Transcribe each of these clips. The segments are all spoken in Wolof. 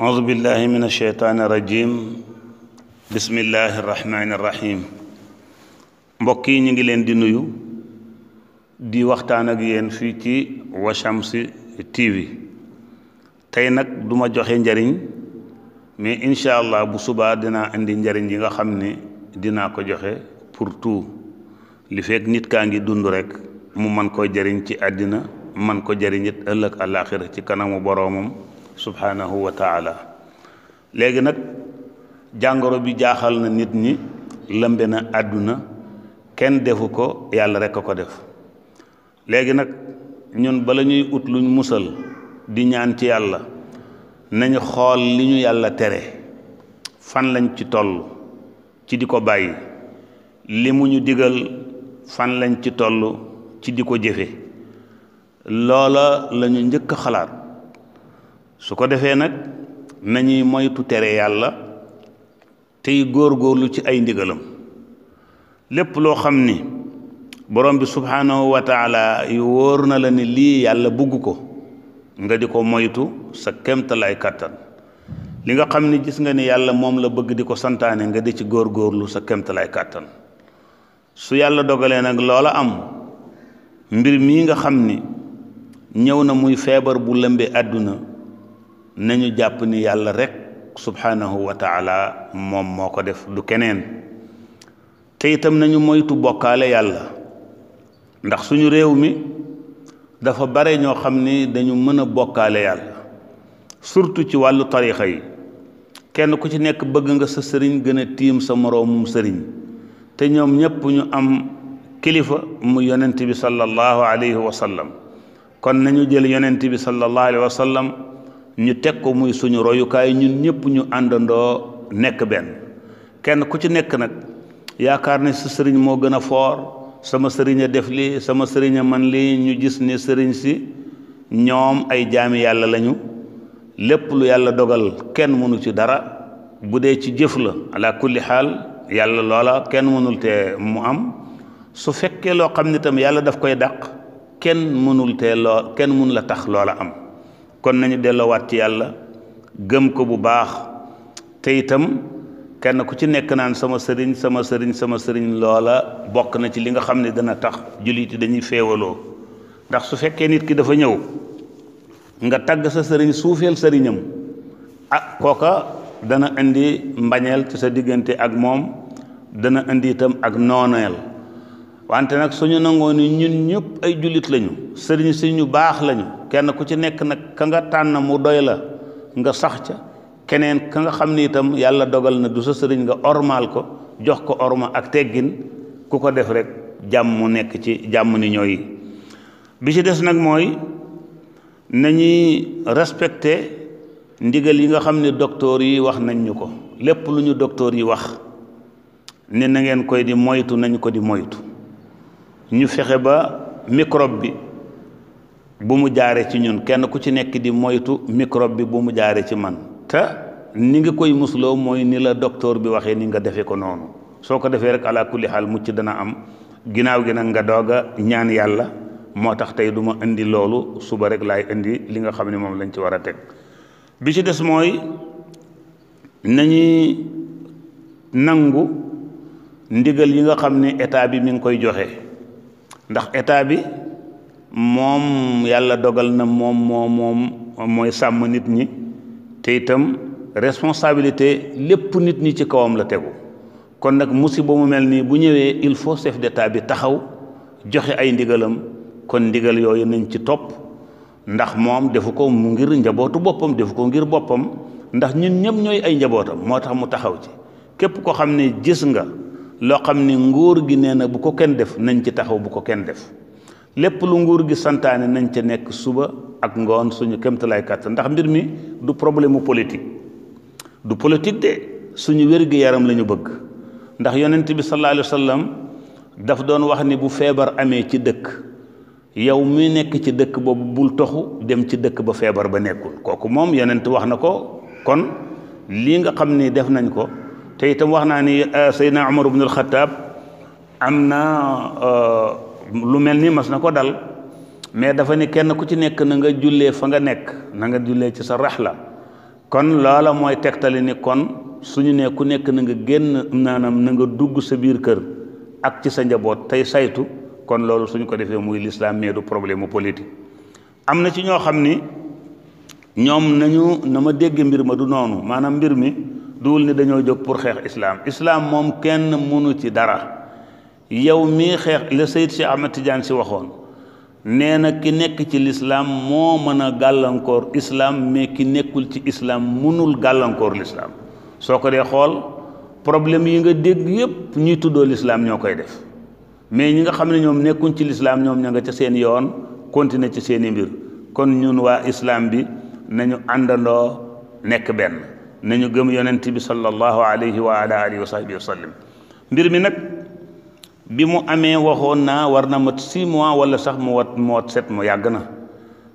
أعوذ بالله من الشيطان الرجيم بسم الله الرحمن الرحيم mbokk yi ñu ngi leen di nuyu di waxtaan ak yéen fii ci Washamsi TV tey nag duma joxe njariñ mais incha allah bu subaa dinaa indi njariñ yi nga xam ne dinaa ko joxe pour tout li fekk nit kaa ngi dund rek mu man ko jariñ ci àddina man ko jariñ it ëllëg àllaaxira ci kanamu boroomam subhanahu wa taala léegi nag jàngoro bi jaaxal na nit ñi lëmbe na àdduna kenn defu ko yàlla rek a ko def léegi nag ñun bala ñuy ut luñ musal di ñaan ci yàlla nañu xool li ñu yàlla tere fan lañ ci toll ci di ko bàyyi li mu ñu digal fan lañ ci toll ci di ko jëfe loola la ñu njëkk a xalaat su ko defee nag nañuy moytu tere yàlla tey góorgóorlu ci ay ndigalam lépp loo xam ni borom bi subhanahu wa taala yu wóor na la ni lii yàlla bugg ko nga di ko moytu sa kemtalaay kàttan li nga xam ni gis nga ni yàlla moom la bëgg di ko santaane nga di ci góorgóorlu sa kemtalaay kàttan su yàlla dogalee nag loola am mbir mii nga xam ni ñëw na muy feebar bu lëmbe àdduna nañu jàpp ni yàlla rek subhanahu wa taala moom moo ko def du keneen te itam nañu moytu bokkaale yàlla ndax suñu réew mi dafa bare ñoo xam ni dañu mën a bokkaale yàlla surtout ci wàllu tarixa yi kenn ku ci nekk bëgg nga sa sëriñ gën a tiim sa moroomum sëriñ te ñoom ñépp ñu am kilifa mu yonent bi sallallahu alayhi wa sallam kon nañu jël yonent bi sallallahu alayhi wa sallam ñu teg ko muy suñu royukaay ñun ñëpp ñu àndandoo nekk benn kenn ku ci nekk nag yaakaar ne sa sëriñ moo gën a foor sama sëriñ a def lii sama sëriñ a man lii ñu gis ne sëriñ si ñoom ay jaami yàlla lañu lépp lu yàlla dogal kenn mënu ci dara bu dee ci jëf la ala kulli xaal yàlla loola kenn mënul te mu am su fekkee loo xam ne tam yàlla daf koy dàq kenn mënul la tax loola am kon nañu delloowaat ci yàlla gëm ko bu baax te itam kenn ku ci nekk naan sama sëriñ loola bokk na ci li nga xam ne dana tax jullit yi dañuy féewaloo ndax su fekkee nit ki dafa ñëw nga tagg sa sëriñ suufeel sëriñam kooka dana indi mbañeel ci sa diggante ak moom dana indi itam ak nooneel wante nag suñu nangoo ni ñun ñëpp ay jullit lañu sëriñ si ñu baax lañu kenn ku ci nekk nag ka nga tànn mu doy la nga sax ca keneen ka nga xam ni itam yàlla dogal na du sa sëriñ nga ormaal ko jox ko orma ak teggin ku ko def rek jàmm mu nekk ci jàmm ni ñooy bi ci des nag mooy nañuy respecté ndigal yi nga xam ne docteur yi wax nañ ñu ko lépp lu ñu docteur yi wax ne na ngeen koy di moytu nañ ko di moytu ñu fexe ba microbe bi bu mu jaare ci ñun kenn ku ci nekk di moytu microbe bi bu mu jaare ci man te ni nga koy musloo mooy ni la docteur bi waxee ni nga defee ko noonu soo ko defee rek ala kulli xaal mucc dana am ginnaaw gi nag nga doog a ñaan yàlla moo tax tey du ma indi loolu suba rek laay indi li nga xam ne moom lañ ci war a teg bi ci des mooy nañuy nangu ndigal yi nga xam ne état bi mi ngi koy joxe ndax état bi moom yàlla dogal na moom mooy sàmm nit ñi te itam responsabilité lépp nit ñi ci kawam la tegu kon nag musiba mu mel nii bu ñëwee il faut chef d'état bi taxaw joxe ay ndigalam kon ndigal yooyu nañ ci topp ndax moom defu ko mu ngir njabootu boppam defu ko ngir boppam ndax ñun ñëpp ñooy ay njabootam moo tax mu taxaw ci képp ko xam ne gis nga loo xam ni nguur gi nee na bu ko kenn def nañ ci taxaw bu ko kenn def lépp lu nguur gi santaane nañ ca nekk suba ak ngoon suñu kéemtalaay kàttan ndax mbir mi du problème mu politique du politique de suñu wér-gi-yaram la ñu bëgg ndax yonent bi sallallahu alayhi wa sallam daf doon wax ni bu feebar amee ci dëkk yow mi nekk ci dëkk boobu bul toxu dem ci dëkk ba feebar ba nekkul kooku moom yonent wax na ko kon lii nga xam ni def nañ ko te itam wax naa ni Seydina Umar ibn al-Khattab am na lu mel ni mas na ko dal mais dafa ni kenn ku ci nekk na nga jullee fa nga nekk na nga jullee ci sa raxla kon loola mooy tegtali ni kon suñu ne ku nekk na nga génn naanam na nga dugg sa biir kër ak ci sa njaboot tey saytu kon loolu suñ ko defee muy l'islam mais du problème mu politique. am na ci ñoo xam ni ñoom na ma dégg mbir ma du noonu maanaam mbir mi duwul ni dañoo jóg pour xeex islam moom kenn mënu ci dara yow mii xeex la Seyd Cheikh Ahmad Tidiane si waxoon nee na ki nekk ci l'islam moo mën a gàllankoor islam mais ki nekkul ci islam mënul gàllankoor l'islam soo ko dee xool problème yi nga dégg yépp ñuy tuddoo l'islam ñoo koy def mais ñi nga xam ne ñoom nekkuñ ci l'islam ñoom ña nga ca seen yoon continuer ci seeni mbir kon ñun waa islam bi nañu àndandoo nekk benn nañu gëm yonent bi sallallahu alayhi wa ala alihi wa sahbihi wa sallam mbir mi nag bi mu amee waxoon naa war na mat 6 mois wala sax mu wat 7 mu yàgg na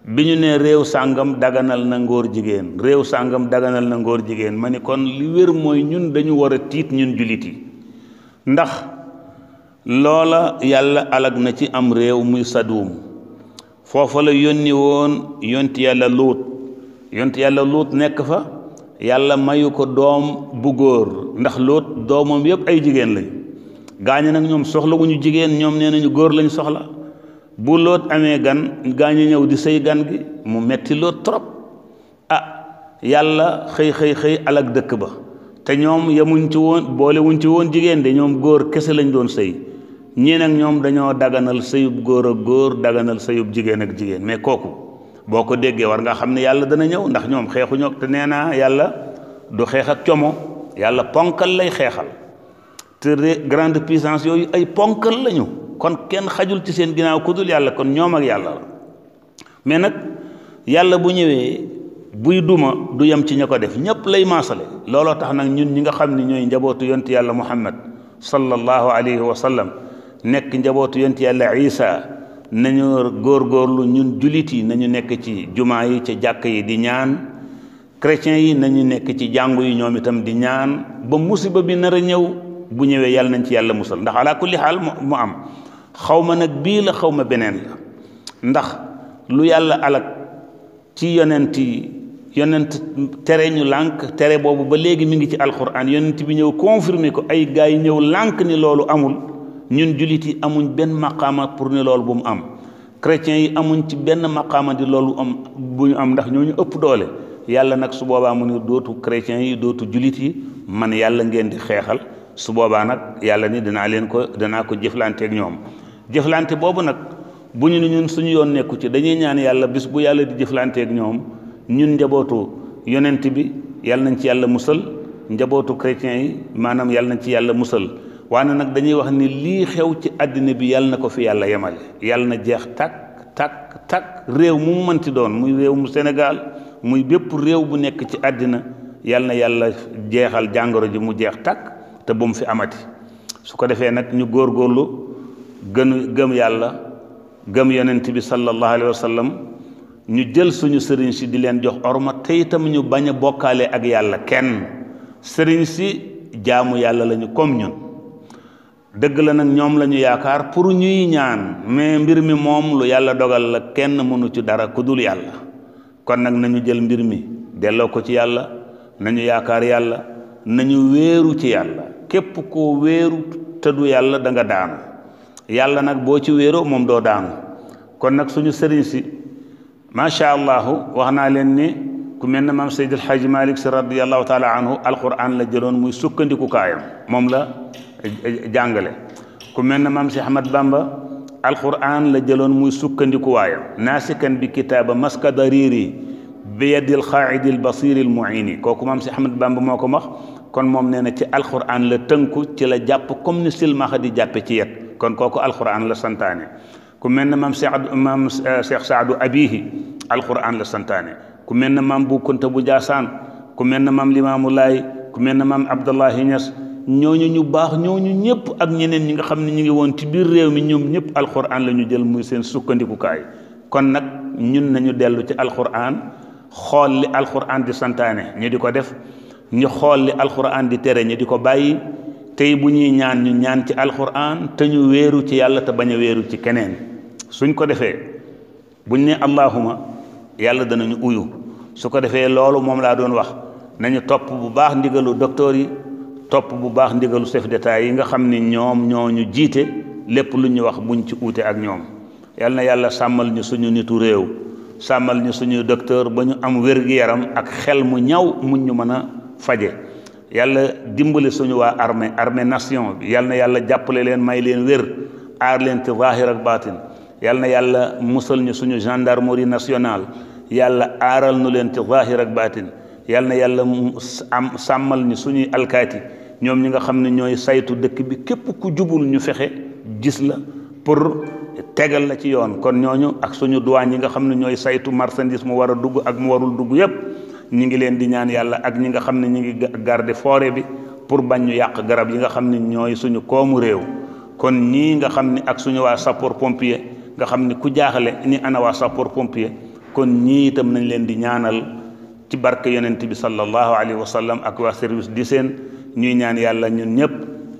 bi ñu ne réew sàngam daganal na ngóor jigéen réew sàngam daganal na ngóor jigéen ma ni kon li wér mooy ñun dañu war a tiit ñun jullit yi ndax loola yàlla alag na ci am réew muy Sadum foofa la yónni woon yonti yàlla luut nekk fa yàlla mayu ko doom bu góor ndax luut doomam yépp ay jigéen lañ gaañe nag ñoom soxla wu ñu jigéen ñoom nee nañu góor lañ soxla bu loot amee gan gaañe ñëw di sëy gan gi mu metti loot trop yàlla xëy alag dëkk ba te ñoom yemuñ ci woon boolewuñ ci woon jigéen de ñoom góor kese lañ doon sëy ñii nag ñoom dañoo daganal sëyub góor ak góor daganal sëyub jigéen ak jigéen mais kooku boo ko déggee war nga xam ne yàlla dana ñëw ndax ñoom xeexuñoo te nee naa yàlla du xeex ak como yàlla ponkal lay xeexal te grande puissance yooyu ay ponkal lañu kon kenn xajul ci seen ginnaaw ku dul yàlla kon ñoom ak yàlla la mais nag yàlla bu ñëwee buy duma du yem ci ña ko def ñëpp lay maasale looloo tax nag ñun ñi nga xam ne ñooy njabootu yonti yàlla muhammad sallallahu alayhi wa sallam nekk njabootu yonti yàlla isa nañu góorgóorlu ñun julit yi nañu nekk ci jumaa yi ci jàkk yi di ñaan chrétiens yi nañu nekk ci jàngu yi ñoom itam di ñaan ba musiba bi nar a ñëw bu ñëwee yàlla nañ ci yàlla musal ndax ala kulli xaal mu am xaw ma nag bii la xaw ma beneen la ndax lu yàlla alak ci yonent tere ñu lànk tere boobu ba léegi mi ngi ci alquran yonent bi ñëw confirmer ko ay gars yi ñëw lànk ni loolu amul ñun jullit yi amuñ benn maqaama pour ni loolu bu mu am chrétiens yi amuñ ci benn maqaama di loolu am bu ñu am ndax ñooñu ëpp doole yàlla nag su boobaa mu ne dootu chrétiens yi dootu jullit yi man yàlla ngeen di xeexal su boobaa nag yàlla ni danaa ko jëflanteeg ñoom jëflante boobu nag bu ñu ni ñun suñu yoon nekku ci dañuy ñaan yàlla bis bu yàlla di jëflanteeg ñoom ñun njabootu yonent bi yàlla nañ ci yàlla musal njabootu chrétiens yi maanaam yàlla nañ ci yàlla musal waane nag dañuy wax ni lii xew ci àddina bi yàlla na ko fi yàlla yemale yàlla na jeex takk réew mu mënti doon muy réew mu Sénégal muy bépp réew bu nekk ci àddina yàlla na yàlla jeexal jàngoro ji mu jeex takk te bu mu fi amati su ko defee nag ñu góorgóorlu gëm yàlla gëm yonent bi sallallahu alayhi wa sallam ñu jël suñu sëriñ si di leen jox orma te itam ñu bañ a bokkaale ak yàlla kenn sëriñ si jaamu yàlla lañu comme ñun dëgg la nag ñoom la ñu yaakaar pour ñuy ñaan mais mbir mi moom lu yàlla dogal la kenn mënu ci dara ku dul yàlla kon nag nañu jël mbir mi delloo ko ci yàlla nañu yaakaar yàlla nañu wéeru ci yàlla képp koo wéeru te du yàlla da nga daanu yàlla nag boo ci wéeroo moom doo daanu kon nag suñu sëriñ si macha allahu wax naa leen ni ku mel ne maam Seydi El Hadji Malick Sy radiyallahu taala anhu alquran la jëloon muy sukkandiku kaayam moom la jàngale ku mel ne maam si Ahmad Bamba alquran la jëloon muy sukkandiku waayam naasikan bi kitaaba maska dariri bi yadil xaaidil basiril muini kooku maam si Ahmad Bamba moo ko wax kon moom nee na ci alquran la tënku ci la jàpp comme ni silmaxa di jàppe ci yet kon kooku alquran la santaane ku mel ne maam Cheikh Saadu Abihi alquran la santaane ku mel ne maam Bu Kunta bu Jaasaan ku mel ne maam Limaamu Laay ku mel ne maam Abdullahi Ñas ñooñu ñu baax ñooñu ñëpp ak ñeneen ñi nga xam ne ñu ngi woon ci biir réew mi ñoom ñëpp alquran la ñu jël muy seen sukkandikukaay kon nag ñun nañu dellu ci alquran xool li alquran di santaane ñu di ko def ñu xool li alquran di tere ñu di ko bàyyi tey bu ñuy ñaan ñu ñaan ci alquran te ñu wéeru ci yàlla te bañ a wéeru ci keneen suñ ko defee buñ ne allahuma yàlla danañu uyu su ko defee loolu moom laa doon wax nañu topp bu baax ndigalu docteur yi topp bu baax ndigalu chef d'état yi nga xam ni ñoom ñoo ñu jiite lépp lu ñu wax buñ ci uute ak ñoom. yal na yàlla sàmmal ñu suñu nitu réew sàmmal ñu suñu docteur ba ñu am wér-gi-yaram ak xel mu ñaw muñ ñu mën a faje yàlla dimbali suñu waa armée nation bi yal na yàlla jàppale leen may leen wér aar leen ci zaahir ak baatin yal na yàlla musal ñu suñu gendarmerie nationale yàlla aaral nu leen ci zaahir ak baatin yal na yàlla sàmmal ñu suñuy alkaati ñoom ñi nga xam ne ñooy saytu dëkk bi képp ku jubul ñu fexe gis la pour tegal la ci yoon kon ñooñu ak suñu douane yi nga xam ne ñooy saytu marchandise mu war a dugg ak mu warul dugg yépp ñi ngi leen di ñaan yàlla ak ñi nga xam ne ñi ngi garder forêt bi pour bañ ñu yàq garab yi nga xam ne ñooy suñu koomu réew kon ñii nga xam ne ak suñu waa sapeur pompier nga xam ne ku jaaxale ni ana waa sapeur pompier kon ñii itam nañ leen di ñaanal ci barke yonent bi sallallahu alayhi wa sallam ak waa service d'hygiène ñuy ñaan yàlla ñun ñëpp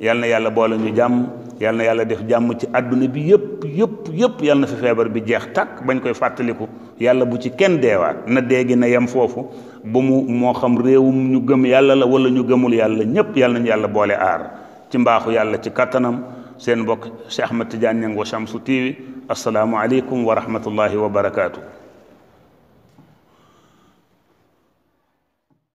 yal na yàlla boole ñu jàmm yal na yàlla def jàmm ci àdduna bi yëpp yal na fi feebar bi jeex tàkk bañ koy fàttaliku yàlla bu ci kenn deewaat na déegi na yem foofu ba mu moo xam réewum ñu gëm yàlla la wala ñu gëmul yàlla ñëpp yal nañu yàlla boole aar ci mbaaxu yàlla ci kattanam seen mbokk Cheikh Ahmed Tidiane Niang wa Shamsu TV assalaamu aleykum wa rahmatullahi wa barakaatu.